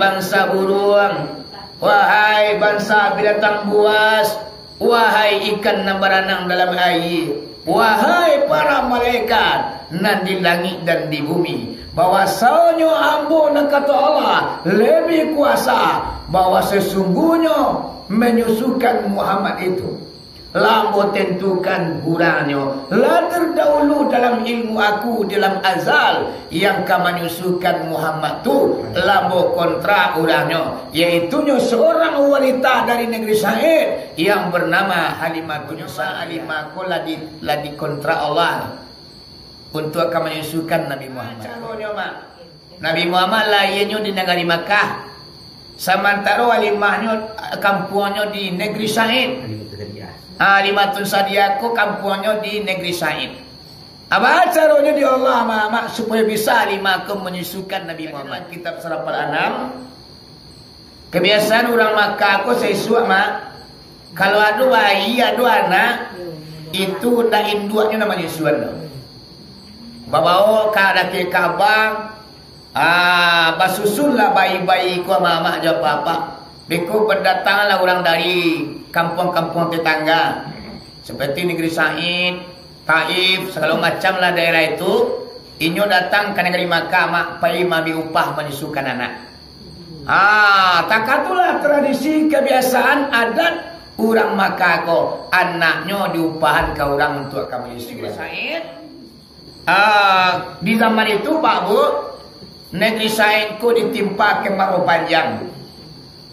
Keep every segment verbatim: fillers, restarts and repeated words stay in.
Bansa buruang, wahai bansa binatang buas, wahai ikan nan baranang dalam aia, wahai para malaikat nan di langik dan di bumi, bahwasonyo Ambo nan kato Allah labiah kuasa, bahwa sasungguahnyo manyusukan Muhammad itu. Lah Ambo tantukan gurangnyo, lah tardahulu dalam ilmu Aku dalam azal, yang ka manyusukan Muhammad tu, lah Ambo kontra urangnyo, yaitunyo saurang wanita dari nagari Said yang banamo Halimah. Tunyo sa Halimah ko lah di, lah dikontrak Allah untuak ka manyusukan Nabi Muhammad. Caronyo, Mak. Nabi Muhammad lahianyo di nagari Makkah, samantaro Halimahnyo, kampuangnyo di nagari Said. Ah, Halimatun Sadiah ko kampuangnyo di nagari Said. Apo caronyo di Allah, Mak, supayo bisa Halimah ko manyusukan Nabi Muhammad? Kitab Sarafal Anam. Kabiasaan urang Makkah ko saisuak, Mak, kalau ado bayi, ado anak, itu ndak induaknyo nan manyusuan tu. Babawo ka dakek Ka'bah, ah, basusunlah bayi-bayi ko, amak-amak jo apak-apak. Beko badatanglah urang dari kampuang-kampuang tatangga, seperti Negeri Said, Taif, sagalo macam lah daerah itu, inyo datang ka nagari Makkah, Mak, pai maambiak upah manyusukan anak. Ah, takatulah tradisi kabiasaan adat urang Makkah ko, anaknyo diupahan ka urang untuak ka manyusukan. Ah, di zaman itu, Pak Bu, Negeri Said ko ditimpa kemaro panjang.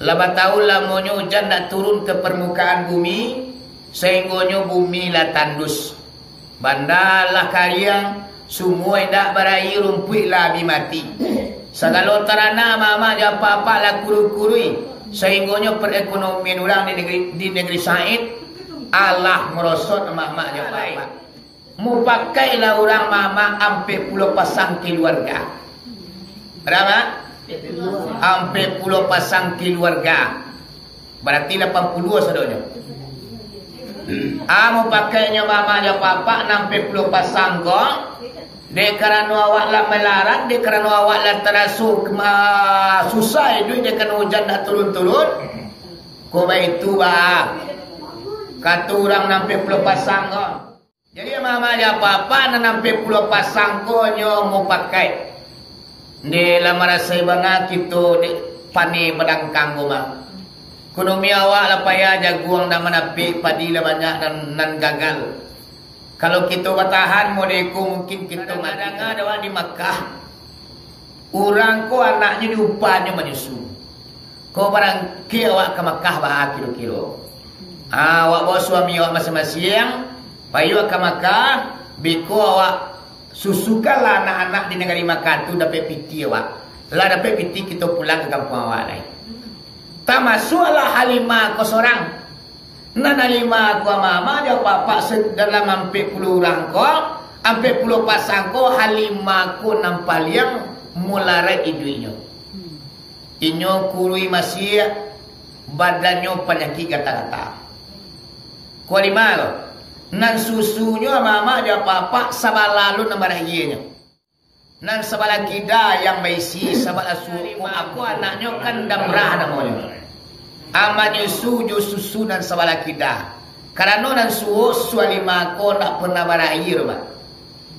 Lah batahun lamonyo ujan ndak turun ka parmukaan bumi, sainggonyo bumi lah tandus. Banda lah kariang, sumua indak baraia, rumpuik lah abih mati. Sagalo taranak, amak-amak jo apak-apak lah kurui-kurui, sainggonyo perekonomian urang di negeri, di Negeri Said alah marosot, amak-amak jo apak-apak. Mupakaiklah urang, amak-amak, ampek puluah pasang kaluarga. Bara, Mak? Ampek puluah pasang kaluarga. Barati lapan puluah sadonyo. Ah, mupakaiknyo, amak-amak jo apak-apak, nan ampek puluah pasang ko, dek karano awak lah malarat, dek karano awak lah taraso kema-, susah iduik dek karano ujan ndak turun-turun. Ko baitu, Bah. Kato urang nan ampek puluah pasang ko. Jadi, amak-amak jo apak-apak, nan ampek puluah pasang ko nyo mupakaik. Ndeh, lah marasai bana kito dek paneh badangkang ko, Mak. Ekonomi awak lah payah, jaguang ndak manapik, padi lah banyak nan, nan gagal. Kalau kito batahan model ko, mungkin kito mati. Danga-danga dek awak di Makkah, urang ko anaknyo diupahnyo manyusu. Ko barangkek awak ka Makkah baa kiro-kiro? Ah, awak bawa suami awak masiang-masiang, pai awak ka Makkah, beko awak susukanlah anak-anak di nagari Makkah tu dapek pitih awak. Lah dapek pitih, kito pulang ka kampuang awak lai. Tamasuaklah Halimah ko sorang. Nan Halimah ko, amak-amak jo apak-apak, se-, dalam ampek puluah urang ko, ampek puluah pasang ko, Halimah ko nan paliang mularai iduiknyo. Inyo kurui masiak, badannyo panyakik gata-gata. Ko Halimah ko, nan susunyo, amak-amak jo apak-apak, sabalun nan barahianyo. Nan sabalah kida yang baisi sabalah suok ko, anaknyo kan Damrah namonyo. Amak nyusu jo susu nan sabalah kida. Karano nan suok susu Halimah ko ndak pernah barahia, Mak.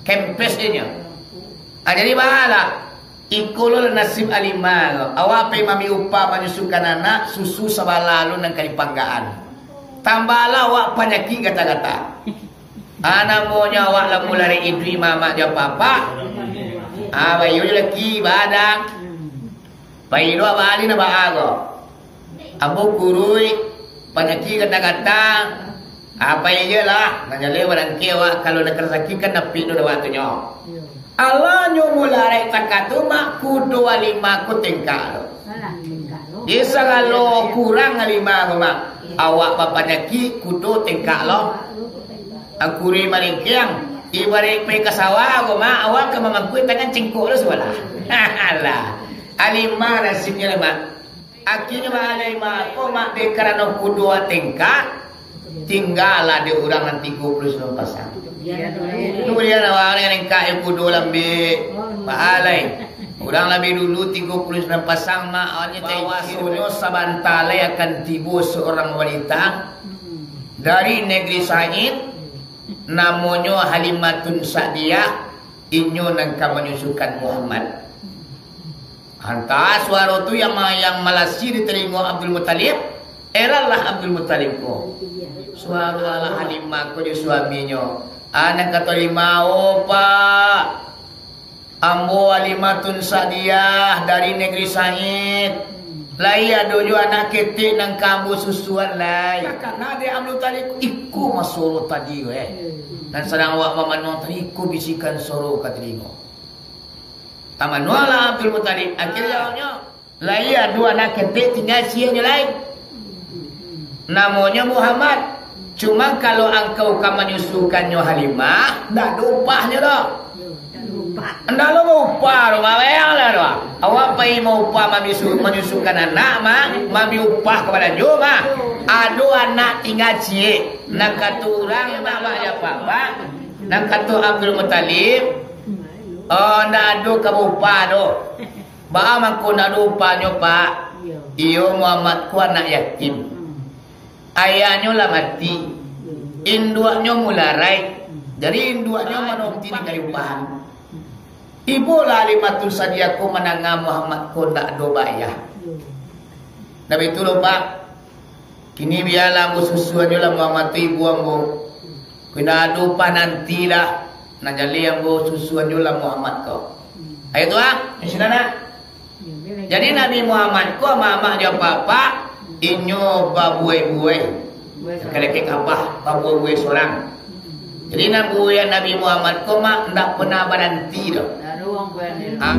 Kempes inyo. Ah, jadi baalah. Iko lo nasib Halimah ko. Awak pai maambiak upah manyusukan anak, susu sabalah lo nan ka dipanggaan. Tambahlah awak panyakik gata-gata. Ah, namonyo awak lah mularai iduik, amak-amak jo apak-apak. Ah, baiyo jo laki, badang. Pai lo abali na baa ko. Ambo kurui, panyakik gata-gata. Ah, pai je lah. Nan jaleh barangkek awak, kalau nak rasaki kan napik tu dek awak tu nyo. Alah nyo mularai takah tu, Mak, kudo Halimah ko tengkak lo. Di sagalo kurang Halimah ko, Mak. Awak bapanyakik, kudo tengkak lo. Angkuri malingkiang, ibaraik pai ka sawah ko, Mak, awak ka mamangkuik tangan cingkok lo sabalah. Alah, Halimah nasibnyo lo, Mak. Akhirnyo, Mak, Halimah ko, Mak, dek karano kudo tengkak, tinggalah dek urang nan tigo puluah sambilan pasang. Kemudian awak nan nengkak kudo lambek, pahalai. Urang labiah dulu tigo puluah sambilan pasang, mak, awalnyo bahwasonyo sabanta lai akan tibo saurang wanita dari nagari Said, namonyo Halimatun Sa'diyah, inyo nan ka manyusukan Muhammad. Antah suaro tu yang ma-, yang malasi di talingo Abdul Muthalib, heranlah Abdul Muthalib ko. Suaro alah Halimah ko jo suaminyo. Ah, nan kato Halimah, "Oh, Pak, ambo Halimatun Sa'diyah dari nagari Said. Lai ado jo anak ketek nan ka ambo susuan lai." Takana dek Abdul Muthalib, "Iko mah suaro tadi, weh." Nan sadang awak mamanuang tadi, iko bisikan suaro ka talingo. Tamanuanglah Abdul Muthalib. Akhirnyo jawabnyo, "Lai ado anak ketek, tingga ciek nyo lai. Namonyo Muhammad. Cuma kalau angkau ka manyusukannyo Halimah, ndak ado upahnyo doh." Ndak lo baupah doh, maweng lah doh. Awak pai maupah mamisu-, manyusukan anak, mah, maambiak upah ka balanjo, mah. Ado anak tingga ciek, nan kato urang, mah, mah, ya, Pak, Pak. Nan kato Abdul Muthalib, "Oh, ndak ado ka baupah doh." "Baa mangko ndak ado upahnyo, Pak?" Iyo. "Iyo, Muhammad ko anak yatim. Ayahnyo lah mati. Induaknyo mularai. Jadi induaknyo mano ti dikari upahan. Ibolah Halimatun Sa'diyah ko mandanga Muhammad ko ndak ado baayah." "Ndak baitu lo, Pak. Kini bialah ambo susuan jo lah Muhammad tu ibu ambo. Kok indak ado upah, nantilah, nan jaleh ambo susuan jo lah Muhammad ko." Ayo tu, ah, di sinan, ah. Jadi Nabi Muhammad ko amak-amak jo apak-apak, inyo babuai-buai. Dakek-dakek Ka'bah, babuai-buai surang. Jadi, nan buruian Nabi Muhammad ko, mak, ndak pernah baranti doh. Ah.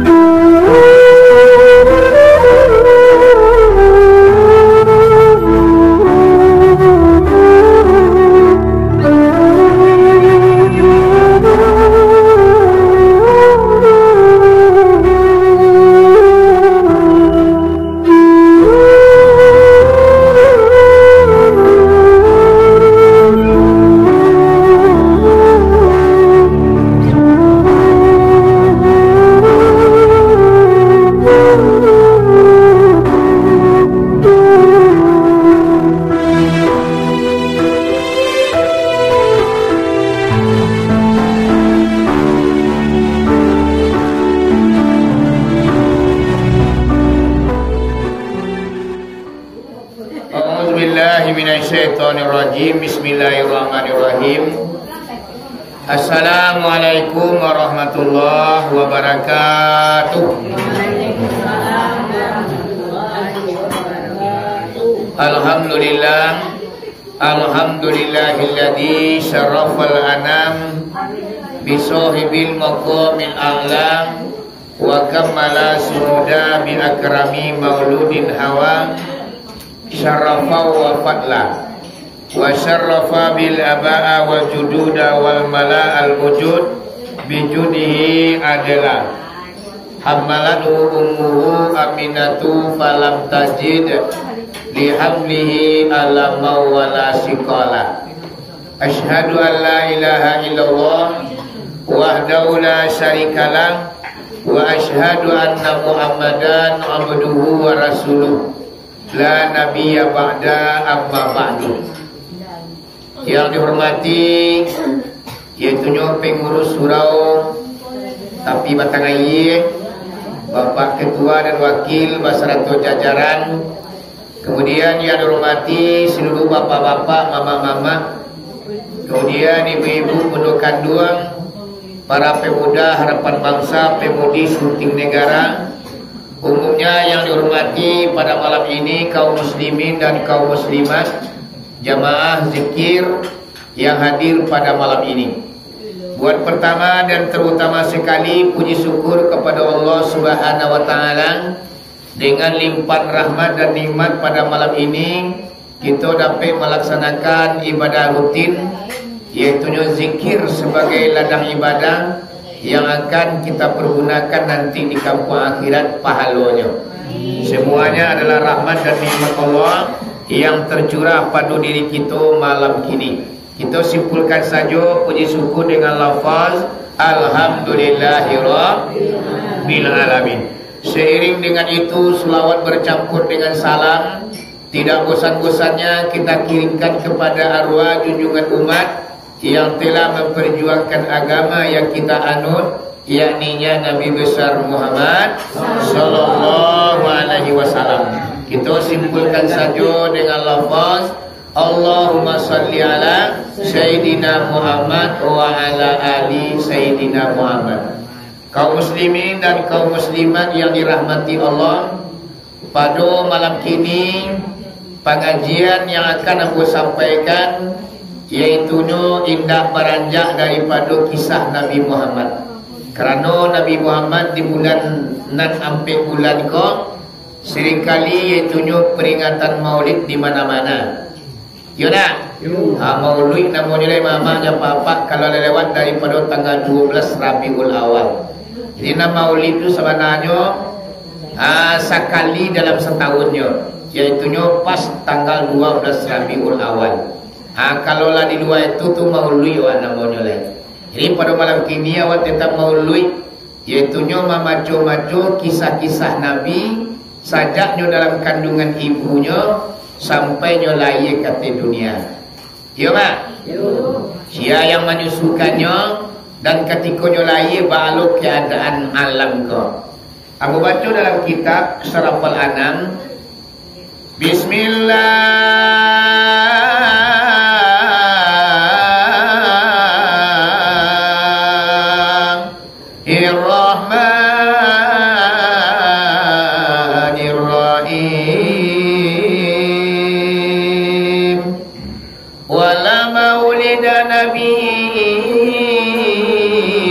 A'udzubillahi minasyaitonirrajim. Bismillahirrahmanirrahim. Assalamualaikum warahmatullahi wabarakatuh. Alhamdulillah. Alhamdulillahilladzi syarafal anam bisohibil maqamil a'la wa kammala suhuda bi akrami mauludin hawa syarafa wa fadla, wa syarafa bil aba'a wal jududa wal mala'al wujud bi judihi adla. Hamalathu ummuhu Aminatu falam tajid li hamlihi alama wala siqala. Asyhadu an la ilaha illallah wahdahu la syarikalah, wa asyhadu anna Muhammadan abduhu wa rasuluh, la nabiyya ba'da, amma ba'du. Yang dihormati, yaitunyo pengurus surau Tapi Batang Aie, Bapak Ketua dan Wakil basarato jajaran, kemudian yang dihormati seluruh bapak-bapak, mamak-mamak, kemudian ibu-ibu, bundo kanduang, para pemuda harapan bangsa, pemudi Suting Negara, umumnya yang dihormati pada malam ini kaum muslimin dan kaum muslimat, jamaah zikir yang hadir pada malam ini. Buat pertama dan terutama sekali, puji syukur kepada Allah Subhanahu wa Ta'ala, dengan limpahan rahmat dan nikmat pada malam ini, kita dapat melaksanakan ibadah rutin, yaitunyo zikir sebagai ladang ibadah yang akan kita pergunakan nanti di kampung akhirat pahalonyo. Semuanya adalah rahmat dan nikmat Allah yang tercurah pada diri kita malam kini. Kita simpulkan saja puji syukur dengan lafaz, "Alhamdulillahirabbil alamin." Seiring dengan itu, selawat bercampur dengan salam, tidak bosan-bosannya kita kirimkan kepada arwah junjungan umat yang telah memperjuangkan agama yang kita anut, yakninya Nabi Besar Muhammad sallallahu alaihi wasallam. Kita simpulkan saja dengan lafaz, Allahumma salli ala Sayyidina Muhammad wa ala ali Sayyidina Muhammad. Kaum muslimin dan kaum muslimat yang dirahmati Allah, pada malam kini, pangajian yang akan ambo sampaikan, yaitunyo indak baranjak daripado kisah Nabi Muhammad. Karano Nabi Muhammad di bulan nan ampek bulan ko, seringkali yaitunyo peringatan Maulid di mana-mana. Yo ndak? Yo. Ha, Maulid namonyo lai, mamak jo apak-apak, kalau lah lewat daripado tanggal duo belas Rabiul Awal. Jadi, nan Maulid tu sabananyo, ha, sakali dalam satahunnyo, yaitunyo pas tanggal duo belas Rabiul Awal. Ha, kalau lah di lua itu tu Maulid wak namonyo lai. Jadi, pada malam kini awak tetap Maulid, yaitunyo mamaco-maco kisah-kisah Nabi, sajaknyo dalam kandungan ibunyo, sampai nyo lahia ka ateh dunia. Iyo, Mak? Iyo. Sia yang manyusuhkannyo, dan katiko nyo lahia, baa lo keadaan alam ko. Ambo baco dalam kitab Sarafal Anam, Bismillahirrahmanirrahim. Wala maulida Nabi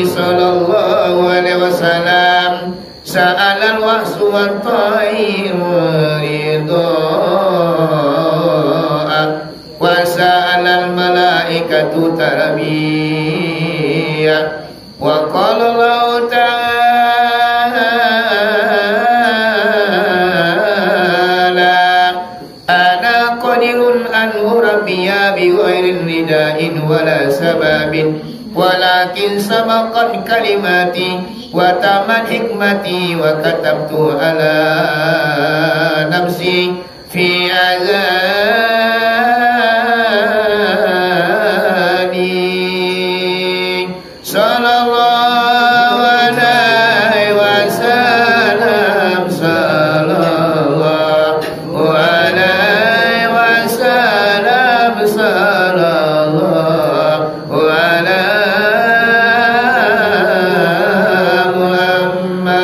sallallahu alaihi wasallam, sa'alal wahsu wa tairu ridha'a, wa sa'alal malaikatu tarbiya. Wa qala Allahu Ta'ala, "Ana qadirun an urabbiya bi ghairi rida'in wala sababin, walakin sabaqat kalimati wa tammat hikmati wa katabtu ala nafsi fi azani." Sallallahu alaihi wasallam, sallallahu alaihi wasallam, sallallahu ala Muhammad.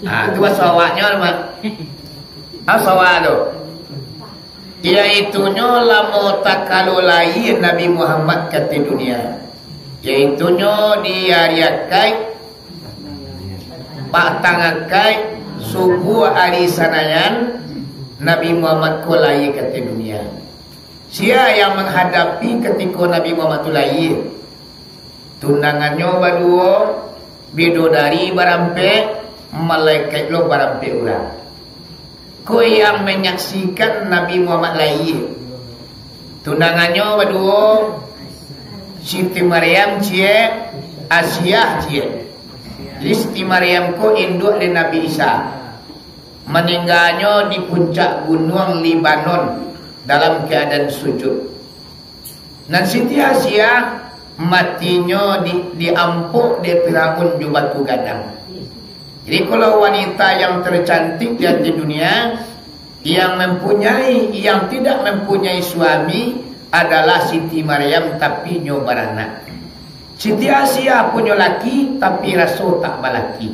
Ah, tu bahasa awaknyo, Mak. Ah, bahasa awak tu. Yaitunyo lamo takalo lahia Nabi Muhammad ka ateh dunia. Yaitunyo di ari Akaik, patang Akaik, subuah ari Sanayan, Nabi Muhammad ko lahia ka ateh dunia. Sia yang manghadapi katiko Nabi Muhammad tu lahia? Tundangannyo baduo, bidodari barampek, malaikat lo barampek urang. Ko yang manyaksikan Nabi Muhammad lahia? Tundangannyo baduo, Siti Maryam ciek, Asiah ciek. Jadi, Siti Maryam ko induak dari Nabi Isa. Maningganyo di puncak gunuang Libanon dalam keadaan sujud. Nan Siti Asiah matinyo di, diampok dek Firaun jo batu gadang. Jadi, kalau wanita yang tercantik di ateh dunia, yang mempunyai, yang tidak mempunyai suami adalah Siti Maryam, tapi nyo baranak. Siti Asiah punyo laki, tapi raso tak balaki.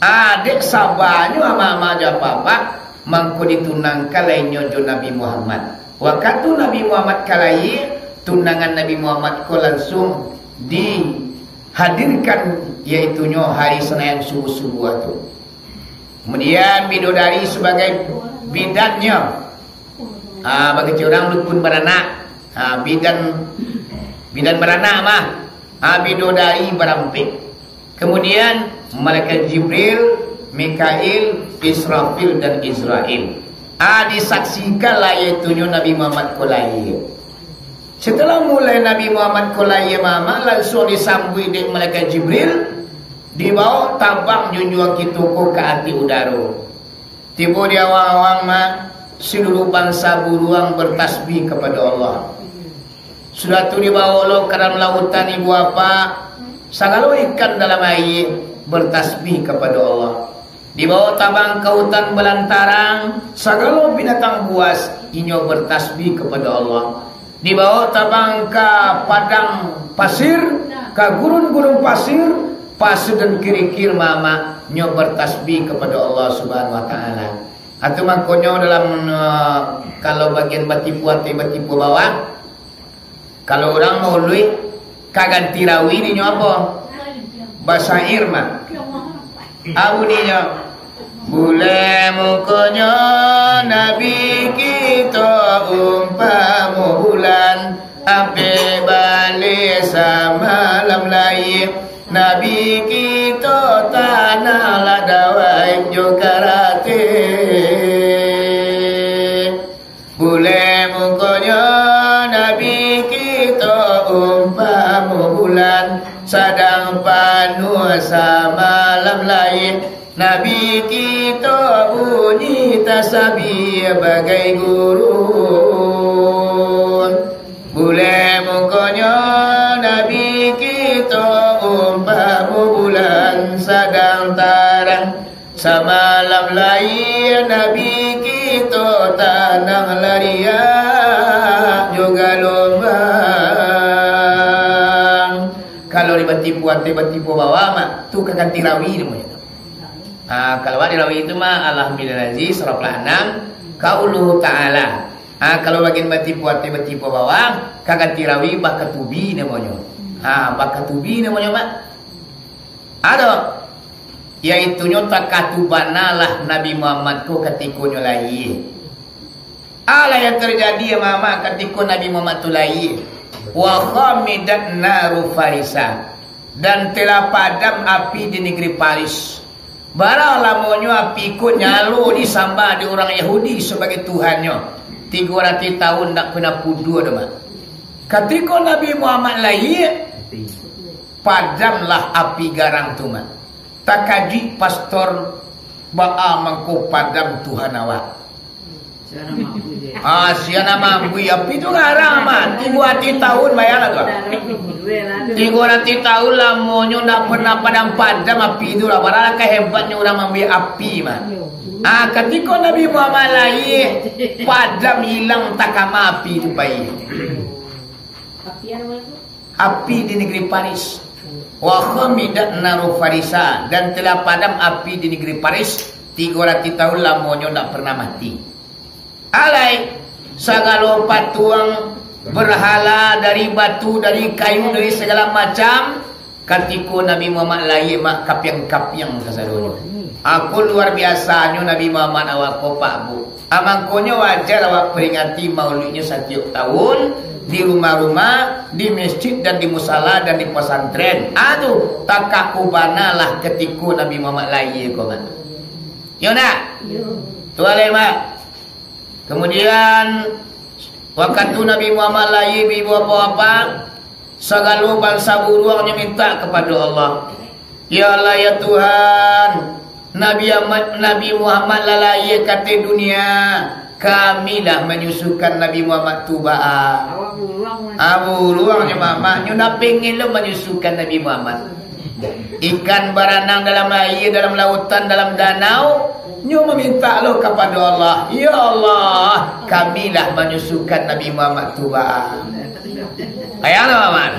Ah, dek sabanyo amak-amak jo apak-apak, mangko ditunangkan lai nyo jo Nabi Muhammad. Wakatu Nabi Muhammad ka lahia, tunangan Nabi Muhammad ko langsung dihadirkan, yaitunyo hari Sanayan subuh-subuh tu. Kemudian bidodari sabagai bidannyo. Ah, bagi urang dukun baranak, ah, bidan, bidan baranak mah, ah, bidodari barampek. Kemudian malaikat Jibril, Mikail, Israfil, dan Izrail. Ah, disaksikan lah, yaitunyo Nabi Muhammad ko lahia. Setelah mulai Nabi Muhammad ko lahia, mama, langsung disambuik dek malaikat Jibril. Dibaok tabang junjuang kito ko ka ateh udaro. Tibo di awang-awang, mak, saluruah bansa buruang bertasbih kapado Allah. Sudah tu dibaok lo ka dalam lautan, ibu apak, sagalo ikan dalam aia bertasbih kapado Allah. Dibaok tabang ka hutan balantarang, sagalo binatang buas inyo bertasbih kapado Allah. Dibaok tabang ka padang pasir, ka gurun-gurun pasir, pasir dan kirikir, mamak, nyo bertasbih kapado Allah Subhanahu wa Taala. Atu mangkonyo dalam, eh, kalau bagian batipu ateh batipu bawah, kalau urang mauluik, ka ganti rawi dinyo apo? Basair mah. Abu dinyo. Bulek mukonyo Nabi kito umpamo bulan, ampek baleh samalam lai. Nabi kito tanang lah dawai jo karateh. Bulek mukonyo Nabi kito umpamo bulan, sadang panuah samalam lai. Nabi kito bunyi tasabih bagai gurun. Bulek mukonyo Nabi kito umpamo bulan, sadang tarang. Samalam lai Nabi kito tanang lah riak jo galombang. Kalau di batipu ateh batipu bawah, mak, tu ka ganti rawi namonyo. Ah, kalau di rawi tu mah, Alhamdulillah Aziz, Rabbil Anam, Qauluhu Ta'ala. Ah, kalau bagian batipu ateh batipu bawah, ka ganti rawi bakatubi namonyo. Ah, bakatubi namonyo, mak. Ado, yaitunyo takah tu banalah Nabi Muhammad ko katikonyo lahia. Alah yang terjadi, mamak, katiko Nabi Muhammad tu lahia. Wa khamidat naru Farisa. Dan telah padam api di negeri Paris. Bara lamonyo api ko nyalo disambah di urang Yahudi sabagai tuhannyo. Tigo ratuih tahun ndak pernah pudua doh, mak. Katiko Nabi Muhammad lahia, padamlah api garang tu, mak. Takajuik pastor, baa mangko padam Tuhan awak. Ah, sia nan mambuek api tu garang, mak. Tigo ratuih tahun, bayangkan tu. Tigo ratuih tahun lamonyo ndak pernah padam-padam api tu lah. Bara lah kahebatnyo urang mambuek api, mak. Ah, katiko Nabi Muhammad lahia, padam ilang takama api tu pai. Api di negeri Paris. Wa khamidat naru Farisa, dan telah padam api di negeri Paris, tigo ratuih tahun lamonyo ndak pernah mati. Alai, sagalo patuang berhala dari batu, dari kayu, dari segala macam, katiko Nabi Muhammad lahia, mak, kapiang-kapiang kasadonyo. Aku luar biasanyo Nabi Muhammad awak ko, Pak, Bu. Ah, mangkonyo wajar awak peringati maulidnyo satiok tahun, di rumah-rumah, di masjid dan di musala dan di pesantren. Ah, tu, takah kubana lah katiko Nabi Muhammad lahia ko, mak. Yo ndak? Yo. Tu alai, mak. Kemudian, wakatu Nabi Muhammad lahia, ibu-ibu, bapak-bapak, sagalo bansa buruangnyo mintak kapado Allah, "Ya Allah, ya Tuhan, Nabi Ahmad, Nabi Muhammad lah lahia ka ateh dunia, kami lah manyusukan Nabi Muhammad tu baa." Awak buruang, Wan. Ah, buruangnyo, mamak, nyo ndak pengen lo manyusukan Nabi Muhammad. Ikan baranang dalam aia, dalam lautan, dalam danau, nyo mamintak lo kapado Allah, "Ya Allah, kami lah manyusukan Nabi Muhammad tu baa." Bayangkan, mamak.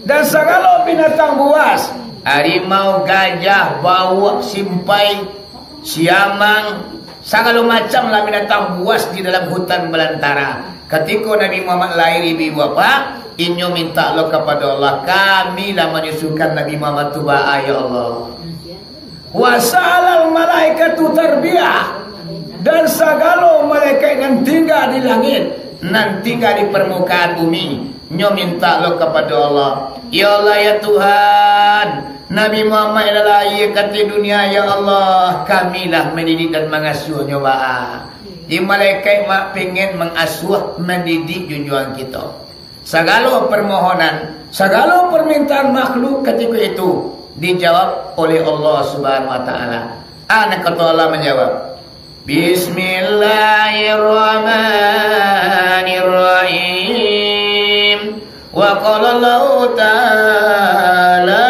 Dan sagalo binatang buas, harimau, gajah, bauak, simpai, siamang, sagalo macam lah binatang buas di dalam hutan balantara. Katiko Nabi Muhammad lahia, ibu-ibu, bapak, inyo mintak lo kapado Allah, "Kami lah manyusukan Nabi Muhammad tu baa, ya Allah." Wa sa'alal malaikatu tarbiyah, dan sagalo malaikat nan tingga di langik, nan tingga di parmukaan bumi, nyo mintak lo kapado Allah, "Ya Allah, ya Tuhan, Nabi Muhammad lah lahia ka ateh dunia, ya Allah, kami lah mandidik dan mangasuahnyo baa." Di malaikat mak pengen mangasuah, mandidik junjuangan kito. Sagalo permohonan, sagalo permintaan makhluk katiko itu, Dijawab oleh Allah Subhanahu wa Ta'ala. Anak kata Allah menjawab, Bismillahirrahmanirrahim. Wa qala Allahu Ta'ala,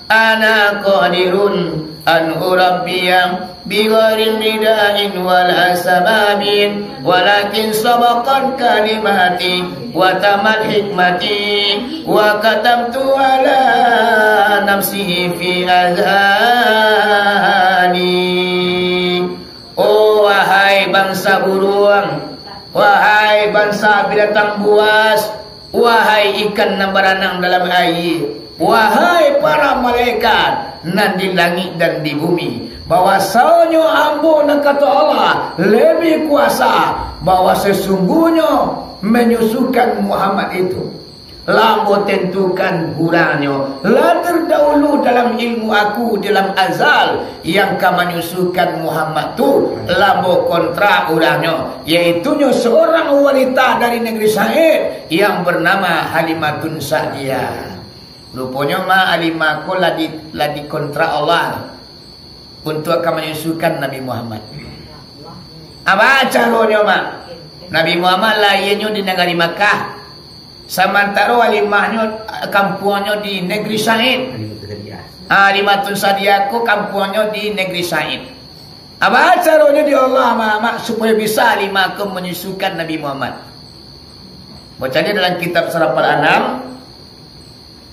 "Ana qadirun an urabbiya bighairi nida'in wala sababin, walakin sabaqat kalimati wa tammat hikmati wa katamtu ala nafsihi fi azali." Oh, wahai bangsa buruang, wahai bangsa binatang buas, wahai ikan nan baranang dalam aia, wahai para malaikat nan di langik dan di bumi, bahwasonyo Ambo, nan kato Allah, labiah kuasa, bahwa sasungguahnyo manyusukan Muhammad itu, lah Ambo tantukan gurangnyo, lah tardahulu dalam ilmu Aku dalam azal, yang ka manyusukan Muhammad tu, lah Ambo kontrak gurangnyo, yaitunyo saurang wanita dari nagari Said yang bernama Halimatun Sa'diyah. Ruponyo mah Halimah ko lah di, lah dikontrak Allah untuak ka manyusukan Nabi Muhammad. Apo caronyo mah? Nabi Muhammad lahianyo di nagari Makkah, samantaro Halimahnyo, kampuangnyo di nagari Said. Ah, Halimatun Sa'diyah ko kampuangnyo di nagari Said. Apo caronyo di Allah, Mamak, supayo bisa Halimah ko manyusukan Nabi Muhammad? Baco dalam kitab Sarafal Anam,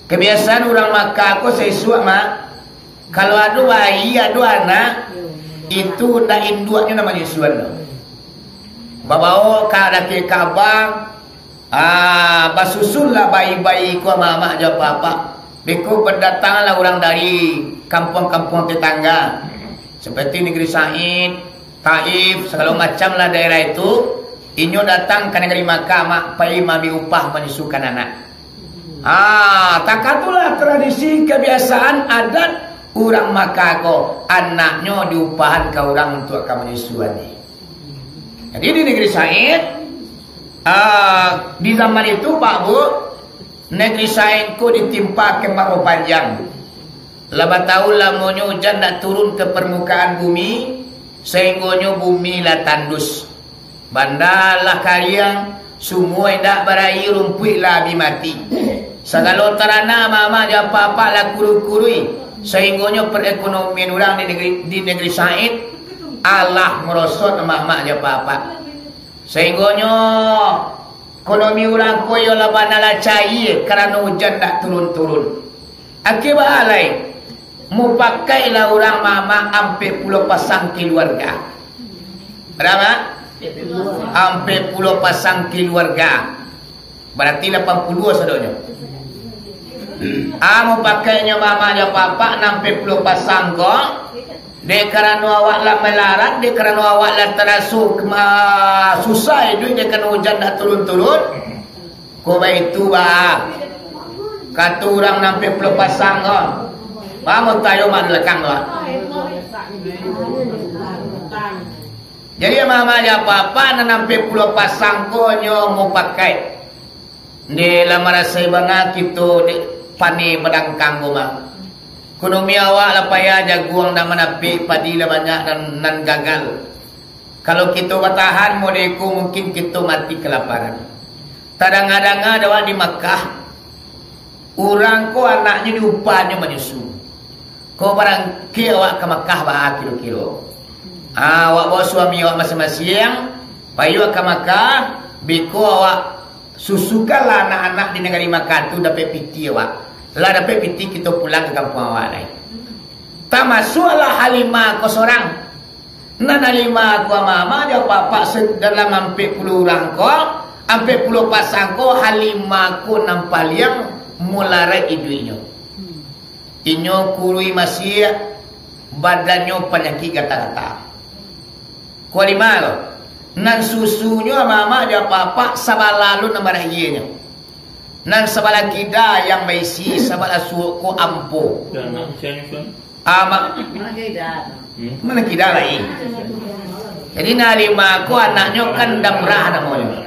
kabiasaan urang Makkah ko saisuak, Mak, kalau ado bayi, ado anak, itu ndak induaknyo nan manyusuan tu. Babawo ka dakek Ka'bah, ah, basusunlah bayi-bayi ko, Mamak jo Apak. Beko badatanganlah urang dari kampuang-kampuang tatangga, seperti Negeri Said, Taif, sagalo macam lah daerah itu, inyo datang ka nagari Makkah, Mak, pai maambiak upah manyusukan anak. Ah, takatulah tradisi kabiasaan adat urang Makkah ko, anaknyo diupahan ka urang untuak ka manyusuan ni. Jadi di Negeri Said, ah, di zaman itu, Pak Bu, Negeri Said ko ditimpa kemah bapanjang. Lah batahun lamonyo ujan ndak turun ka parmukaan bumi, sainggonyo bumi lah tandus. Banda lah kariang, sumua indak baraia, rumpuik lah abih mati. Sagalo taranak, Mamak jo Apak-apak lah kurui-kurui, sainggonyo perekonomian urang di negeri, di Negeri Said alah marosot, Mamak jo Apak-apak. Sainggonyo ekonomi urang ko iyo lah bana lah caia karano ujan ndak turun-turun. Akibat alai, mupakaiklah urang Mamak ampek puluah pasang kaluarga. Bara, Mak? Ampek puluah pasang kaluarga. Barati lapan puluah sadonyo. Ah, mupakaiknyo Mamak jo Apak-apak nan ampek puluah pasang ko, dek karano awak lah malarat, dek karano awak lah taraso kema-, susah iduik dek karano ujan ndak turun-turun. Ko baitu, Bah. Kato urang nan ampek puluah pasang ko. Bah, mutayo mak di balakang tu, Bah. Jadi, Mamak jo Apak-apak, nan ampek puluah pasang ko nyo mupakaik. Ndeh, lah marasai bana kito dek paneh badangkang ko mah. Ekonomi awak lah payah, jaguang dah manapik, padi lah banyak nan, nan gagal. Kalau kito batahan model ko, mungkin kito mati kalaparan. Tadanga-danga dek awak di Makkah, urang ko anaknyo diupahan nyo manyusu. Ko barangkek awak ka Makkah baa kiro-kiro? Ah, awak bawa suami awak masiang-masiang, pai awak ka Makkah, beko awak susukanlah anak-anak di nagari Makkah tu dapek pitih awak. Lah dapek pitih, kito pulang ka kampuang awak lai. Tamasuaklah Halimah ko sorang. Nan Halimah ko, Mamak jo Apak-apak, se-, dalam ampek puluah urang ko, ampek puluah pasang ko, Halimah ko nan paliang mularat iduiknyo. Inyo kurui masiak, badannyo panyakik gata-gata. Ko Halimah ko, nan susunyo Mamak jo Apak-apak sabalah alun nan baraianyo. Nan sabalah kida yang baisi, sabalah suok ko ampo. Amak. Mana kida lai? Jadi, nan Halimah ko anaknyo kan Damrah namonyo.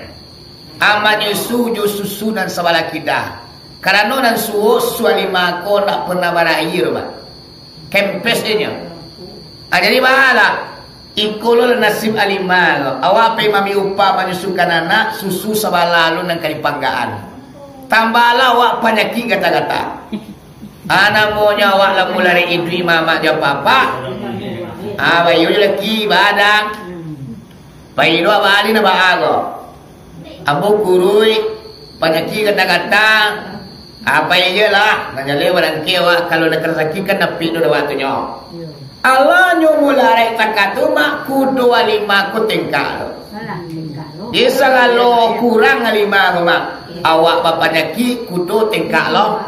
Amak nyusu jo susu nan sabalah kida. Karano nan suo susu Halimah ko ndak pernah baraia, Pak. Kempes je nyo. Ah, jadi baalah. Iko lo nasib Halimah ko. Awak pai maambiak upah manyusukan anak, susu sabalah lo nan ka dipanggaan. Tambahlah awak panyakik gata-gata. Ah, namonyo awak lah mulai iduik mamak jo apak-apak. Ah, bayo jo laki, badang. Pai lo abah alin abah ko. Ambo kuruih, panyakik gata-gata, apo iyo lah, nan jaleh barangkek awak, kalau nak rasaki kan napik tu dawak tu nyo. Alah nyo mulai taka tu mak kudo Halimah ko tengkak lo. Di sagalo kurang Halimah ko mak, awak bapanyakik kudo tengkak lo.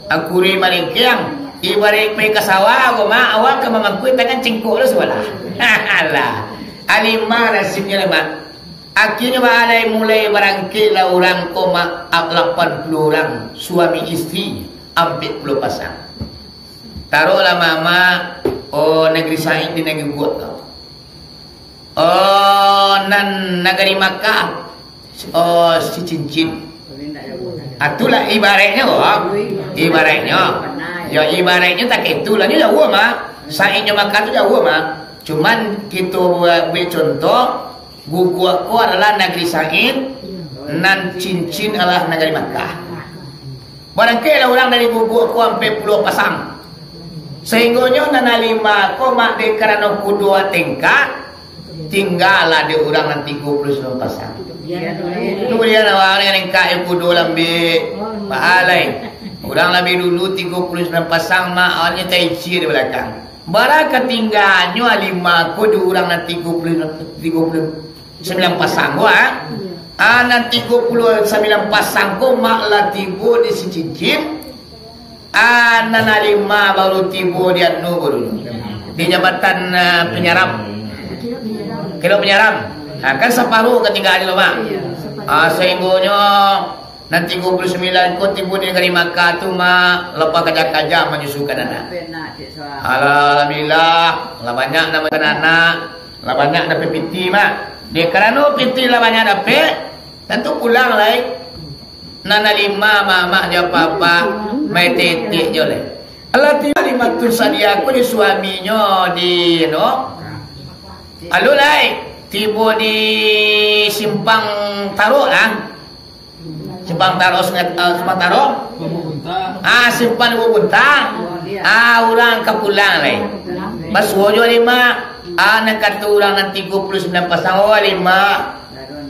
Angkuri malengkeng, ibaraik pai ka sawah ko mak, awak ka mamangkuik tangan cingkok lo sabalah. Alah, Halimah nasibnyo lah mak. Akhirnyo baalai mulai barangkeklah urang ko mak, ap-, lapan puluah urang, suami istri, ampek puluah pasang. Taruhlah mamak, oh, Nagri Said di Nagri Guguak ko. Oh, nan Nagari Makkah, oh, si Cincin. Ah, itulah ibaraiknyo, ko. Ibaraiknyo. Yo, ibaraiknyo tak itulah, nyo jauah mak. Said jo Makkah tu jauah mak. Cuman kito buek, buek contoh, Guguak ko adalah Nagari Said, nan Cincin adalah Nagari Makkah. Barangkeklah urang dari Guguak ko ampek puluah pasang. Sahinggonyo nan Halimah ko mak dek karano kudo tengkak, tinggalah dek urang nan tigo puluah sambilan pasang. Kemudian awak nan tengkak kudo lambek, baalai. Urang labiah dulu tigo puluah sambilan pasang mak, awaknyo taicia di balakang. Bara ka tingganyo Halimah ko di urang nan tigo puluah, tigo puluah sambilan pasang ko, ah. Ah, nan tigo puluah sambilan pasang ko mak lah tibo di si Cincin. Ah, nan Halimah baru tibo di anu baru. Di jabatan, ah, penyaram. Kilo penyaram. Ah, kan saparuh ka tingga lo mak. Ah, sahinggonyo Nan tigo puluah sambilan ko tibo di nagari Makkah tu, mak, lapeh kaja-kaja manyusukan anak. Alhamdulillah, lah banyak nan manyusukan anak, lah banyak dapek pitih, mak. Dek karano pitih lah banyak dapek, tantu pulang lai. Nan Halimah, mamak jo apak-apak, main tetek jo lai. Alah tibo Halimatus Sa'diyah ko jo suaminyo di, no. Alun lai, tibo di Simpang Tarok lah. Simpang Tarok, Sungai, eh, Simpang Tarok. Ah, Simpang Lubuk Buntang. Ah, urang ka pulang lai. Basuo jo Halimah. Ah, nan kato urang nan tigo puluah sambilan pasang, oh, Halimah.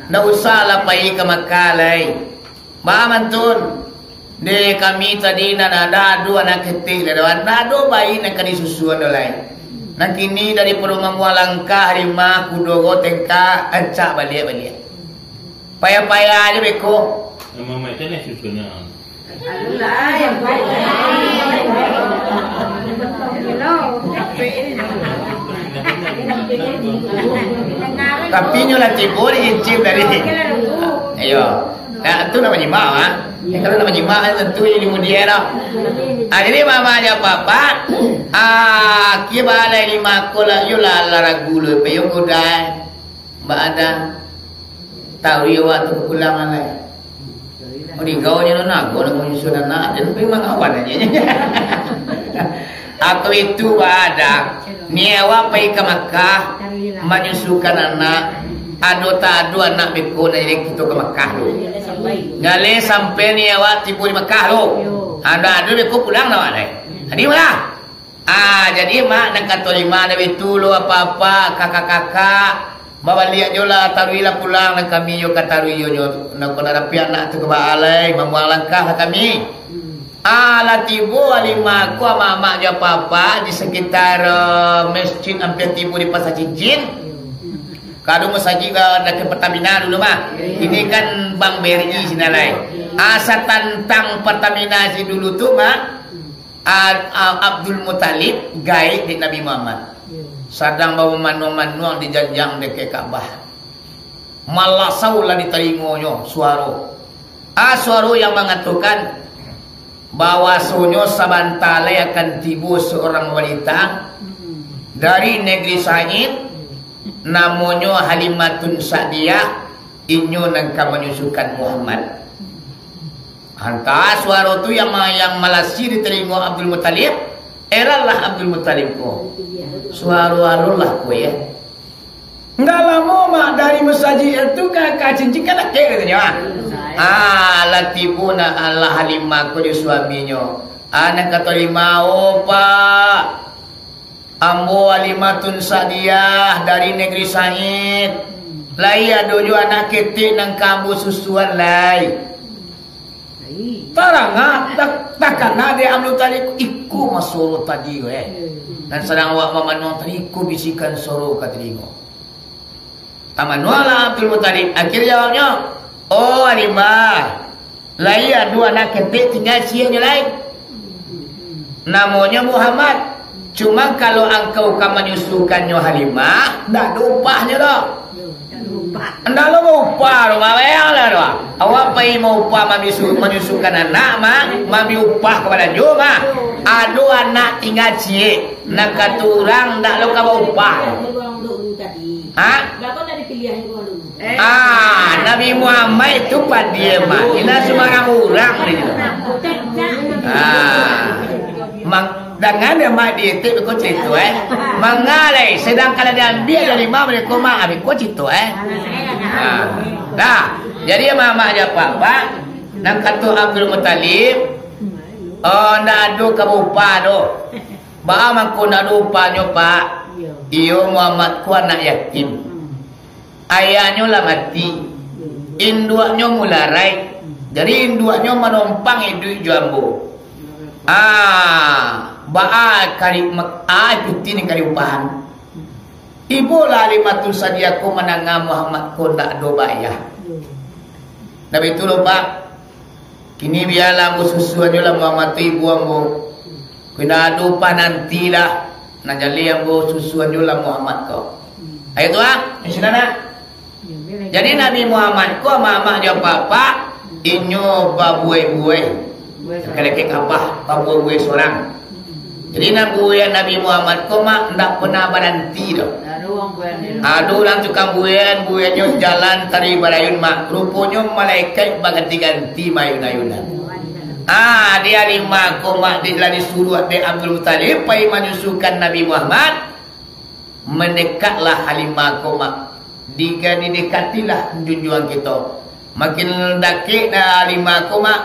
Ndak usah lah pai ka Makkah lai. Baa mantun. Dek kami tadi nan ado, ado anak ketek lai doh. Ndak ado bayi nan ka disusuan doh lai. Nan kini daripado mamuah langkah, Halimah, kudo ko tengkak, rancak baliak-baliak. Payah-payah ajo beko. Mamaik tanah susunan. Tapi nyo lah tibo di Cincin tadi. Iyo. Nah, tu nak manyimak, ah. Kalau nak manyimak, tentu ilmu dia lah. Ah, jadi, mamak jo apak-apak, ah, kiro balai limo ko lah, yo lah, lah ragu lo, payo kudai. Baa dah. Taruih awak tu ka pulang lai. Maninggaunyo nan ago nak manyusuan anak, jan pai mangawan aja. Atau itu baa dah. Ni awak pai ka Makkah, manyusukan anak. Ado tak ado anak beko nak jadi kito ka Makkah tu. Jaleh sampai ni awak tibo di Makkah tu. Ado-ado beko pulang awak lai. Jadi malah. Ah, jadi, mak, nan kato limo dah bitu lo, apak-apak, kakak-kakak, babaliak jo lah, taruihlah pulang, nan kami yo ka taruih yo nyo, nak kok nak dapek anak tu ka baa lai, mamuah langkah lah kami. Ah, lah tibo Halimah ko, amak-amak jo apak-apak, di sekitar, eh, masjid, ampia tibo di Pasar Cincin. Kalau masajik, eh, dakek Pertamina dulu mah. Ini kan Bank B R I sinan lai. Ah, satantang Pertamina si dulu tu mah, A-, A-, Abdul Muthalib gaek dek Nabi Muhammad. Sadang bamanuang-manuang di janjang dakek Ka'bah. Malasau lah ditaringonyo suaro. Ah, suaro yang mangatokan bahwasonyo sabanta lai akan tibo seorang wanita dari negeri Said, namonyo Halimatun Sa'diyah, inyo nan ka manyusukan Muhammad. Antah suaro tu yang ma-, yang malasi di talingo Abdul Muttalib, heranlah Abdul Muttalib ko. Suaro alun lah ko, ya. Ndak lamo, Mak, dari masajik tu ka, ka cincin kan dakek, katonyo, ah. Ah, lah tibo nak, alah Halimah ko jo suaminyo. Ah, nan kato Halimah, "Oh, Pak, ambo Halimatun Sa'diyah dari Negeri Said. Lai ado jo anak ketek nan ka ambo susuan lai." Tarangah, tak, takana dek Abdul Muttalib, iko mah suaro tadi, weh. Nan sadang awak mamanuang tadi, iko bisikan suaro ka talingo. Tamanuanglah Abdul Muttalib. Akhir jawabnyo, "Oh, Halimah, lai ado anak ketek tingga cieknyo lai. Namonyo Muhammad. Cuma kalau angkau ka manyusukannyo Halimah, ndak ado upahnyo doh." Ndak lo maupah doh, Mak, bayanglah doh. Awak pai maupah mamisu-, manyusukan anak, Mak, maambiak upah ka balanjo, Mak. Ado anak tingga ciek, nan kato urang ndak lo ka baupah. Ha? Ah, Nabi Muhammad itu padiam, Mak. Indak sumbarang urang, Mak. Ah. Mang-, dangan dek Mak di etek beko carito, eh. Manga lai, sadangkan lah diambiak dari Mak, beko Mak, beko carito, eh. Ha. Nah, jadi Mak, Mak jo Apak, Pak, nan kato Abdul Muttalib, oh, ndak ado ka baupah doh. Baa mangko ndak ado upahnyo, Pak? Iyo, Muhammad ko anak yatim. Ayahnyo lah mati. Induaknyo mularai. Jadi, induaknyo manompang iduik jo ambo. Ah, baa kari mak-, ah, piti ni kari upahan. Ibolah Halimatun Sa'diyah ko mandanga Muhammad ko ndak ado baayah. Ndak baitu lo, Pak. Kini bialah ambo susuan jo lah Muhammad tu ibu ambo. Kok indak ado upah nanti lah. Nan jaleh ambo susuan jo lah Muhammad ko. Ayo tu, ah, di sinan, ah. Jadi Nabi Muhammad ko, amak-amak jo apak-apak, inyo babuai-buai. Sakali ka Ka'bah, babuai-buai surang. Jadi, nan buayan Nabi Muhammad ko, Mak, ndak pernah baranti doh. Ado urang tukang buayan, buayannyo jalan tari barayun, Mak. Ruponyo malaikat baganti-ganti maayun-ayunan. Ah, di Halimah ko, Mak, di, lah disuruah dek Abdul Muttalib pai manyusukan Nabi Muhammad. Mandekatlah Halimah ko, Mak. Diga-, didekatilah junjuang kito. Makin dakek Halimah ko, Mak,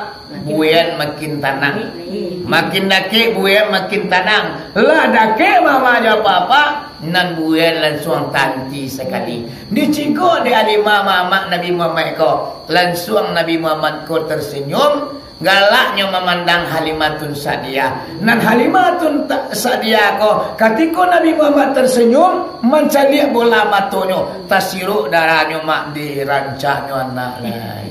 buayan makin tanang. Makin dakek buayan makin tanang. Lah dakek mamak jo apak-apak, nan buayan lansuang tanti sakali. Dicigok dek Halimah mamak Nabi Muhammad ko. Lansuang Nabi Muhammad ko tersenyum. Galaknyo mamandang Halimatun Sa'diyah. Nan Halimatun ta-, Sa'diyah ko, katiko Nabi Muhammad tersenyum, mancaliak bola matonyo, tasirok darahnyo, Mak, di rancaknyo anak lai.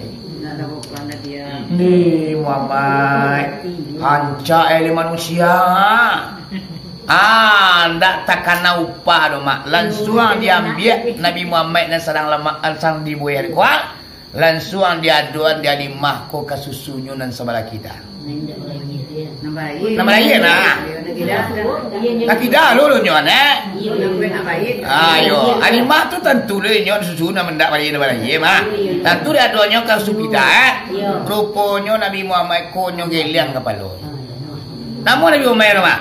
Di Muhammad, rancak eleh manusia. Ah, ndak takana upah doh, Mak. Lansuang diambiak Nabi Muhammad nan sadang lamak, nan sadang dibuayan ko, ah. Lansuang diadoan di Halimah ko ka susunyo nan sabalah kida. Nan baraia. Nan baraia, nah. Nan kida. Nan kida dulu nyo, eh. Iyo. Ayo, Halimah tu tantu deh nyo susu nan mendak baraia, nan baraia, mah. Tantu diadoannyo ka susu kida, eh. Iyo. Ruponyo Nabi Muhammad ko nyo geliang kapalo. Namo Nabi Muhammad tu, mah?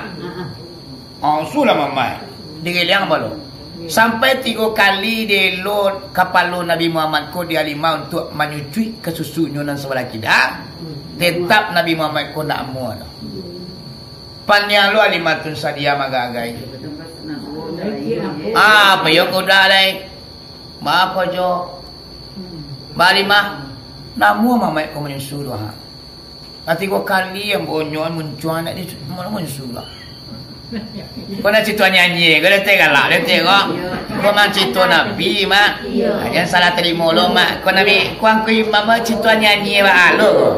Oh, sudah mamai. Digeliang kapalo. Sampai tigo kali dielo kapalo Nabi Muhammad ko di Halimah untuak manyucuik ka susunyo nan sabalah kida. Tetap Nabi Muhammad ko ndak amuah doh. Paniang lo Halimatun Sa'diyah magagai. Ah, payo kuda lai. Baa ko jo? Baa Halimah. Namo Muhammad ko manyusu doh, ha. Lah tigo kali ambo nyo muncuang nak di, mun-, muncuang lah. Ko nak cito nyanyi, ko dah teh galak, dah teh ko. Ko mah cito Nabi, Mak. Jan salah tarimo lo, Mak. Ko Nabi, ko angku imam mah cito nyanyi baa lo ko.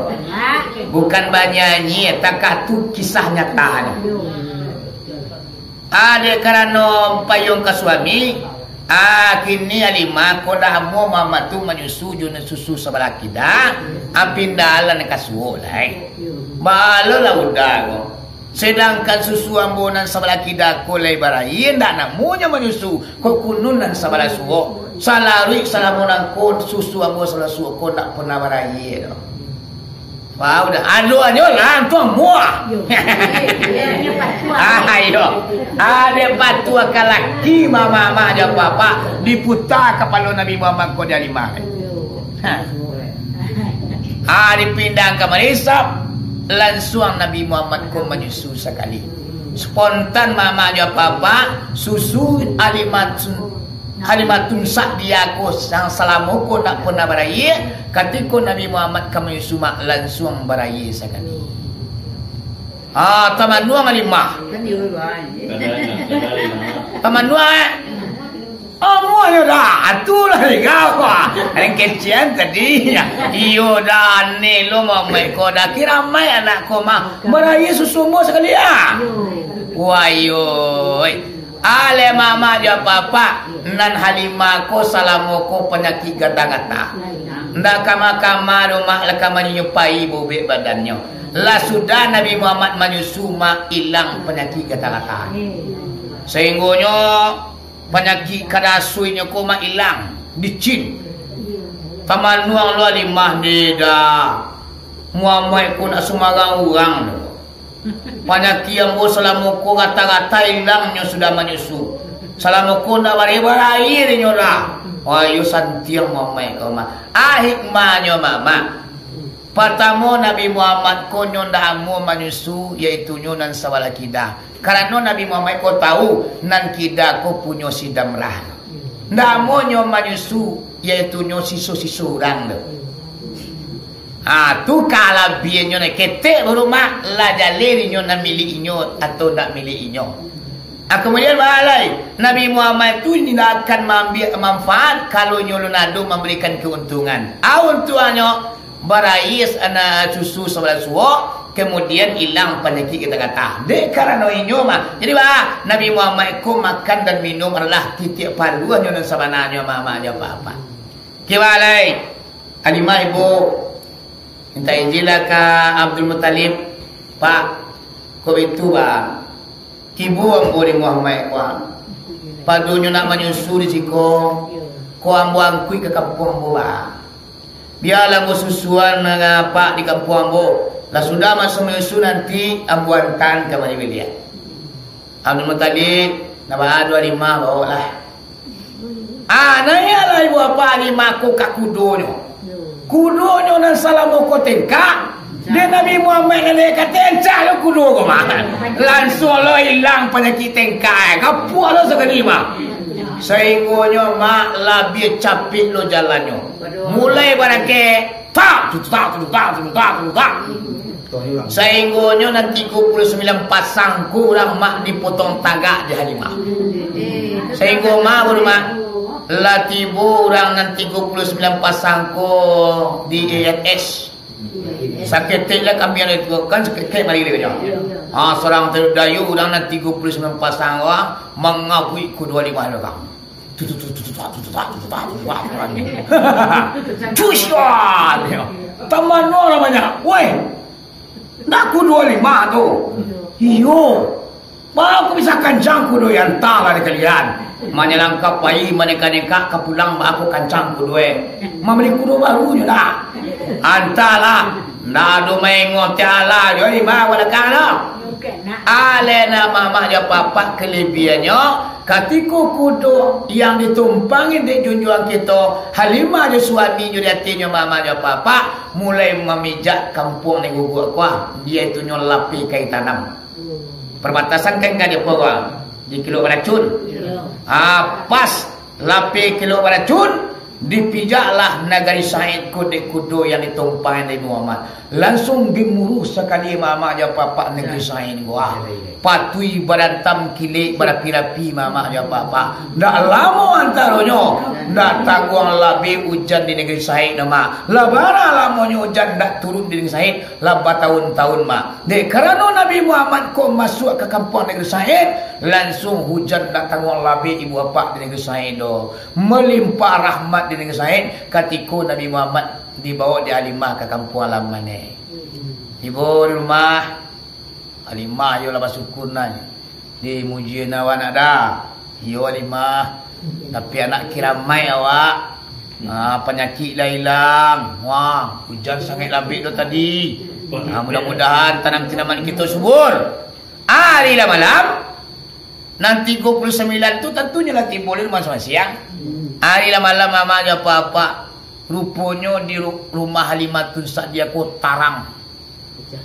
Bukan banyanyi, takah tu kisah nyata ni. Ah, dek karano payuang ka suami, ah, kini Halimah ko lah amuah Muhammad tu manyusu jo nan susu sabalah kida, ah, pindah lah nan ka suok lai. Baa lo lah udah ko. Sedangkan susu ambo nan sabalah kida ko lai baraia, ndak namonyo manyusu, kok kunun nan sabalah suok. Salaruik salamo nangko susu ambo sabalah suok ko ndak pernah baraia doh. Wah, udah. Ado ajo lah, tuang muah. Yo. Ah, iyo. Ado patuah ka laki, mamak-mamak jo bapak, diputa kapalo Nabi Muhammad ko di Halimah. Ha. Ah, dipindah ka marisap, lansuang Nabi Muhammad ko manyusu sakali. Spontan mamak jo bapak, susu Halimah Halimatun Sa'diyah ko, sang salamo ko ndak pernah baraia, katiko Nabi Muhammad ka manyusu, mak, lansuang baraia sakali. Ah, tamanuang Halimah. Tamanuang, eh? Amuahnyo dah, atulah di kau, ah. Yang kecian tadi. Iyo dah, aneh lo, mamak ko dah. Kira mai anak ko mah. Baraia susu ambo sakali, ah. Wayoi. Aleh mamak jo bapak, nan Halimah ko salamo ko panyakik gata-gata. Ndak kama-kama doh, mak, lah ka manyupai bobek badannyo. Lah sudah Nabi Muhammad manyusu, mak, ilang panyakik gata-gata. Sainggonyo panyakik kada asuihnyo ko, mak, ilang, dicin. Tamanuang lo Halimah, ndak. Muhammad ko ndak sumbarang urang doh. Panyakik ambo salamo ko gata-gata ilangnyo sudah manyusu. Salamo ko ndak baraia-baraia dinyo dah. Wah, iyo santiang mamak ko mah. Ah, hikmahnyo mamak. Partamo Nabi Muhammad ko nyo ndak amuah manyusu, yaitunyo nan sabalah kida. Karano Nabi Muhammad ko tahu, nan kida ko punyo si Damrah. Ndak amuah nyo manyusu, yaitunyo siso-siso urang tu. Ha, tu kalabiahnyo nyo ketek baru mak, lah jaleh inyo nan milik inyo atau ndak milik inyo. Ha, kamudian baa lai, Nabi Muhammad tu indak akan maambiak manfaat kalau inyo alun ado mambarikan kauntungan. Ha, untuangnyo, baraia anak susu sabalah suok, kamudian ilang panyakik gata-gata. Dek karano inyo mah. Jadi baa, Nabi Muhammad ko makan dan minum adalah titiak paruahnyo nan sabananyo, mamak jo bapak. Oke, baa lai. Halimah ibu, minta izinlah ka Abdul Muttalib, Pak, ko baitu, Pak. Ibu ambo di Muhammad ko, Pak. Padonyo nak manyusu di siko, ko ambo angkuik ka kampuang ambo, Pak. Bialah ambo susuan, Pak, di kampuang ambo. Lah sudah maso manyusu nanti ambo antaan ka baliak. Abdul Muttalib, nak baa doh Halimah, baolah. Ah, naiaklah ibu bapak Halimah ko ka kudonyo. Kudonyo nan salamo ko tengkak, dek Nabi Muhammad nan dek ka tengkak lo kudo ko mah. Lansuang lo ilang panyakik tengkak, eh. Kapuak lo sakali mah. Sainggonyo mak labiah capek lo jalannyo. Mulai barangkek, tak, tutak, tutak, tutak, tutak. Sainggonyo nan tigo puluah sambilan pasang ko urang mak dipotong tagak di Halimah. Sainggo mak baru mak, lah tibo urang nan tigo puluah sambilan pasang ko di I R S. Saketek lah kambiang itu kan, saketek mari dia. Ha, surang tu dayu urang nan tigo puluah sambilan pasang ko, mangabuik kudo Halimah tu kan. Tututak, tututak, tututak, tututak, tututak, tututak. Tusian! Tamanuang namonyo. Woi! Ndak kudo Halimah tu. Iyo. Baa kok bisa kancang kudo, antahlah di kalian. Manyalang ka pai, manengkak-nengkak ka pulang, baa kok kancang kudo, eh. Mambali kudo baru nyo dah. Antahlah. Ndak ado main ngotialah jo Halimah balakang tu. Aleh nak mamak jo papak kalabiahnyo, katiko kudo yang ditumpangi dek junjuang kito, Halimah jo suaminyo di atinyo mamak jo papak, mulai mamijak kampuang nan guguak ko, yaitunyo Lapeh Kai Tanam. Perbatasan kan ka di apo ko? Di Kilok Baracun. Ah, pas Lapeh Kilok Baracun, dipijaklah Nagari Said ko dek kudo yang ditumpangi Nabi Muhammad. Lansuang gimuruh sakali mamak jo papak Nagari Said ko. Ah, patuih barantam kilek barapi-rapi mamak jo papak. Ndak lamo antaronyo, ndak tangguang labeh ujan di Nagari Said, mamak. Lah bara lamonyo ujan ndak turun di Nagari Said, lah batahun-tahun, mak. Dek karano Nabi Muhammad ko masuak ka kampuang Nagari Said, lansuang hujan ndak tangguang labeh ibu bapak di Nagari Said tu. Malimpah rahmat di Nagari Said, katiko Nabi Muhammad dibaok dek Halimah ka kampuang halaman e. Ibo di rumah, Halimah iyo lah basukun nyo. Dimuji awak nak dah. Iyo, Halimah. Tapi anak kiramaik awak. Ah, panyakik lah ilang. Wah, ujan sangaik labik tu tadi. Ah, mudah-mudahan tanam-tanaman kito subur. Ari lah malam, nan tigo puluah sambilan tu tantunyo lah tibo di rumah masiang-masiang. Ari lah malam, mamak jo apak-apak, ruponyo di ru-, rumah Halimatun Sa'diyah ko tarang.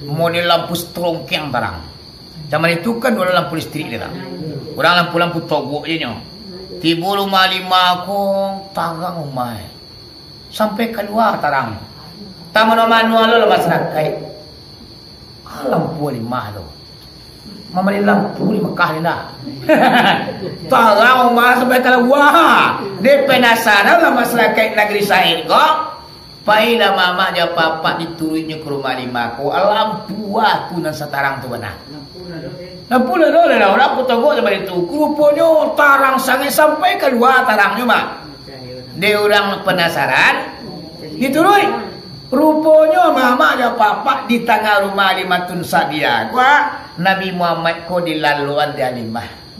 Model lampu strongkeng tarang. Zaman itu kan urang lampu listrik dia lah. Urang lampu-lampu togok je nyo. Tibo rumah Halimah ko, tarang rumah. Sampai kalua tarang. Tak mano-mano lo lah masarakaik. Ah, lampu Halimah tu. Mambali lampu di Mekah ni ndak? Tarang rumah sampai kalua. Dia penasaran lah masarakaik nagari Said ko. Pailah mamak jo apak-apak dituruiknyo ka rumah Halimah ko, lampu ah tu nan satarang tu bana. Lampu lah doh, lah urang pun togok zaman itu. Ruponyo tarang sangaik sampai kalua tarangnyo, Mak. Dek urang penasaran, dituruik. Ruponyo mamak jo apak-apak di tangah rumah Halimatun Sa'diyah ko, Nabi Muhammad ko dilaluan di Halimah.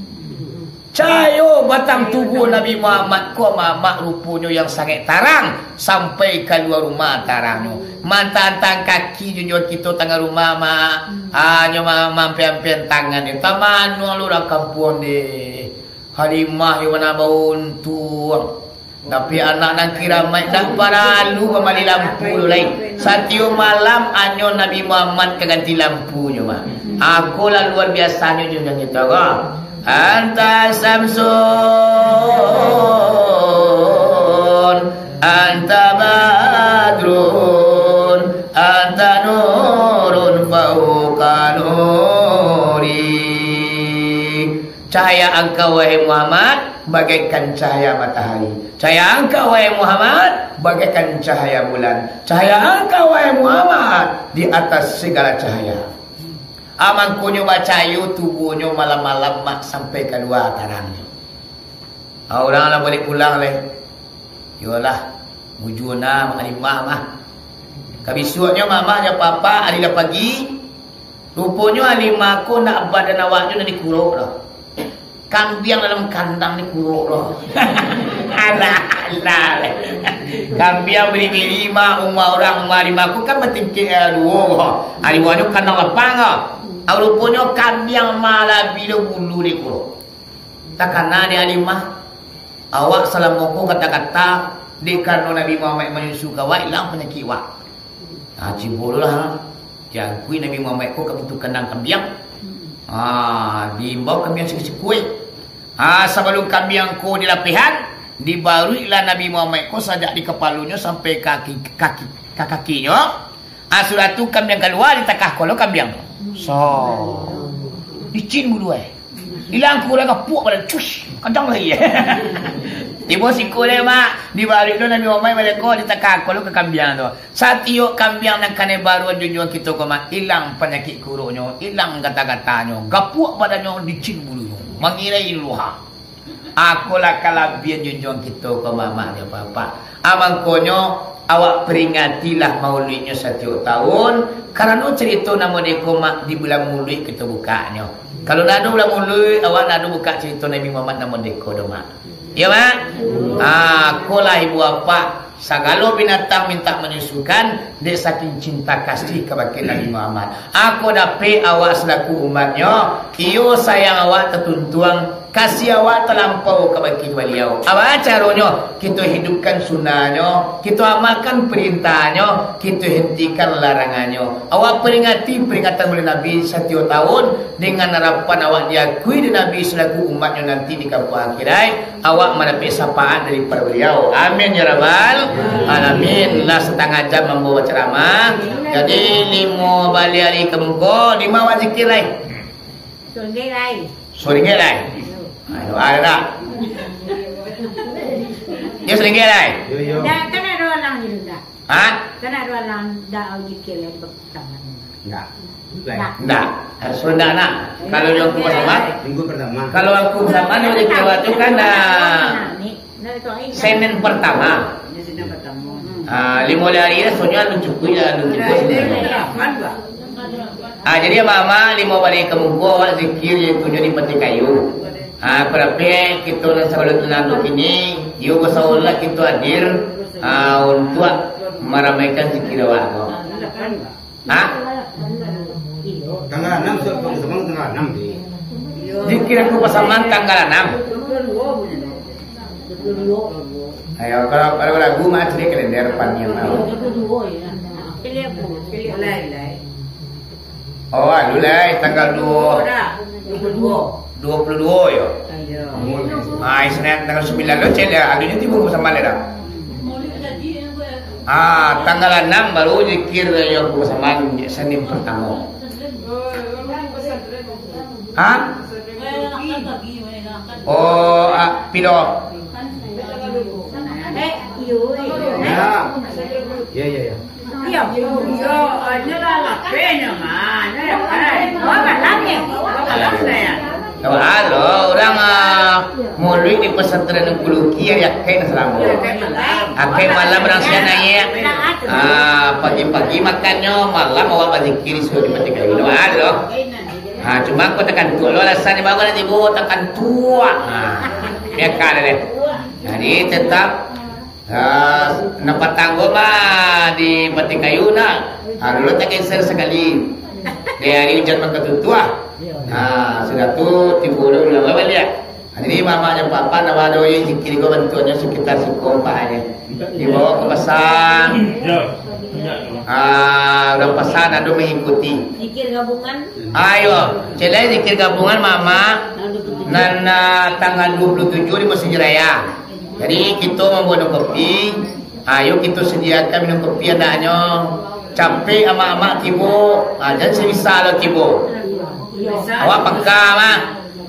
Cahayo batang tubuah Nabi Muhammad ko, mamak, ruponyo yang sangaik tarang, sampai kalua rumah tarangnyo. Mantang-antang kaki junjuang kito tangah rumah, Mak. Hanyo ma-, mampek-ampek tangan ni. Tamano lo urang kampuang deh. Halimah yo bana bauntuang. Tapi anak nan kiramaik dak paralu mambali lampu tu lai. Satiok malam hanyo Nabi Muhammad ka ganti lampunyo, Mak. Ako lah luar biasanyo jo nan kito ko. Anta Samsun, anta Badrun, anta Nurun fauqa Nuri. Cahaya Engkau, wahai Muhammad, bagaikan cahaya matahari. Cahaya Engkau, wahai Muhammad, bagaikan cahaya bulan. Cahaya Engkau, wahai Muhammad, di atas segala cahaya. Ah, mangkonyo bacahayo tubuahnyo malam-malam, Mak, sampai kalua tarangnyo. Ah, urang lah baliak pulang lai. Iyolah, mujua na Halimah mah. Ka bisuaknyo mamak jo apak-apak, ari lah pagi. Ruponyo Halimah ko ndak, badan awaknyo ndak dikurok doh. Kambiang dalam kandang dikurok doh. Alah, alah. Kambiang biri-biri, Mak, rumah urang, rumah Halimah ko kan batingkek, eh, duo ko. Ari rumah nyo kandang lapang ko. Ah, ruponyo kambiang malabi lo bulu dikurok. Takana dek Halimah, awak salamo ko gata-gata, dek karano Nabi Muhammad manyusu ka awak, ilang panyakik awak. Ha, cubolah, diangkui Nabi Muhammad ko ka pintu kandang kambiang. Ha, diimbau kambiang sikua-sikua. Ha, sabalum kambiang ko dilapehan, dibaruiklah Nabi Muhammad ko sajak di kapalonyo sampai ka kaki, kaki, ka kakinyo. Ah, sudah tu kambiang kalua, ditakah ko lo kambiang tu. So. Licin bulu ai. Ilang kurang gapuak badan, cus. Kadang lai. Tibo siko deh, Mak. Dibaruik lo Nabi Muhammad baliak ko, ditakah ko lo ka kambiang tu. Satiok kambiang nan kanai baruan junjuang kito ko, Mak, ilang panyakik kuroknyo, ilang gata-gatanyo, gapuak badannyo, licin bulunyo. Mangirai luha. Akolah kalabiahan junjuang kito ko, mamak jo apak-apak. Ah, mangkonyo, awak peringatilah mauluiknyo satiok taun, karano carito namo deko, Mak, di bulan Muluik kito bukaknyo. Kalau ndak ado bulan Muluik, awak ndak ado bukak carito Nabi Muhammad namo deko doh, Mak. Iyo, Mak? Ah, akolah ibu apak. Sagalo binatang mintak manyusukan, dek saking cinta kasih kabake Nabi Muhammad. Ako dapek awak salaku umatnyo, iyo sayang awak tatuntuang, kasih awak talampau kabake Baliau. Apo caronyo? Kito hidupkan sunahnyo, kito amalkan parintahnyo, kito hentikan larangannyo. Awak peringati peringatan Maulid Nabi satiok taun, dengan harapan awak diakui dek Nabi salaku umatnyo nanti di kampuang akhirat, awak mandapek syafaat daripado Baliau. Amin ya rabbal alamin. Lah satangah jam ambo bacaramah. Jadi, limo baleh ari ka muko, limo awak zikir lai. Suringgai lai. Suringgai lai. Ayo, ada tak? Ya, suringgai lai. Yo, yo. Ndak, kan ado urang gitu, ndak? Ha? Kan ado urang ndak zikir lai di pertama. Ndak. Ndak. Ndak. Harus ndak, nak. Kalau yang aku bersama, minggu pertama. Kalau aku bersama ni, zikir waktu kan dah Senin pertama. Ini Senin pertama. Ah, limo hari lah, soalnya alun cukup lah, alun cukup. Udah, ini delapan, Pak. Ah, jadi amak-amak, limo bari ka muko awak zikir, iyotu nyo di Patih Kayu. Ah, kok dapek kito nan sabalun tunangan kini, iyo basawolah kito hadir, ah, untuak maramaikan zikir awak ko. Ha? Tanggal anam, Ustaz, Pak Usman, tanggal anam, deh. Zikir angku pasaman tanggal anam. Ayo, kalau, kalau lagu mah cari kalender panian lah. Oh, anu lah, tanggal dua. Dua puluh dua, yo. Ah, Isnin tanggal sembilan lo, cek lah. Alunyo tibo pasaman lah dah. Ah, tanggal anam baru zikir yo pasaman Senin pertamo. Ha? Oh, ah, pilo. Ya. Ya, ya, ya. Tahu lo, urang, ah, muluik di pesantren Ungku Luki ari akek salamo. Akek malam urang siang naiak. Ah, pagi-pagi makannyo, malam awak bazikir, sudah di Patih Kayu. Tahu lo. Ha, cuma ko takantuak lo alasan di bawah nanti bo takantuak. Ha, biakan deh. Jadi tetap, ha, nan patang ko mah di Patih Kayu nah. Ha, dulu tageser sakali. Di hari ujan mangkatutuah. Ha, sudah tu tibo lo ulang baliak. Jadi, mamak jo papak nak ado zikir ko bantuaknyo sekitar siko ampek aja. Dibawa ka pasar. Ah, urang pasar ado mangikuti. Zikir gabungan. Ayo, cek lai zikir gabungan mamak. Nan, ah, tanggal dua puluh tujuh di Masjid Raya. Jadi, kito mambuek minum kopi. Ayo kito sadiakan minum kopi andaknyo. Capek amak-amak tibo, ah, jan sabisa lo tibo. Awak pangka mah.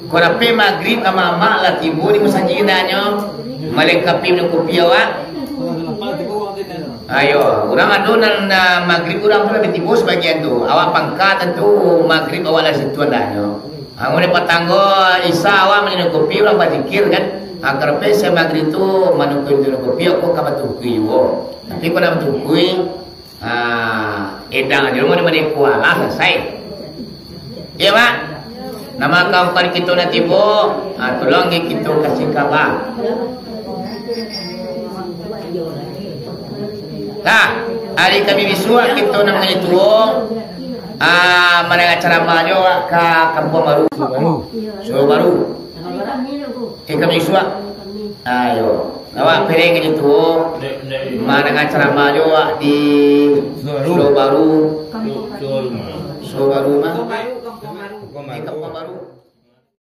Kok dapek magrib amak-amak lah tibo di masajik andaknyo. Malengkapi minum kopi awak. Ayo, urang ado nan, ah, magrib urang tu lah tibo sabagian tu. Awak pangka tantu magrib awak lah situ andaknyo. Amun dek patang ko, Isa awak minum kopi, urang bazikir kan. Ha, karapek siang magrib tu, manungkui minum kopi, aku ka batungkui juo. Tapi kok nak batungkui, ha, edang aja rumah di Madai Kuala, salasai. Iyo, Mak? Nan mangko kito nan tibo, ha, tolong kito kasih kaba. Nah, ari Kamis bisuak kito nan manjadi tuo, ah, mandanga caramah jo ka Kampuang Baru. Surau Baru. Eh, Kamis bisuak. Ayo. Awak pirang manjadi tuo, mandanga caramah jo di Surau Baru. Surau Baru mah. Di Kampuang Baru.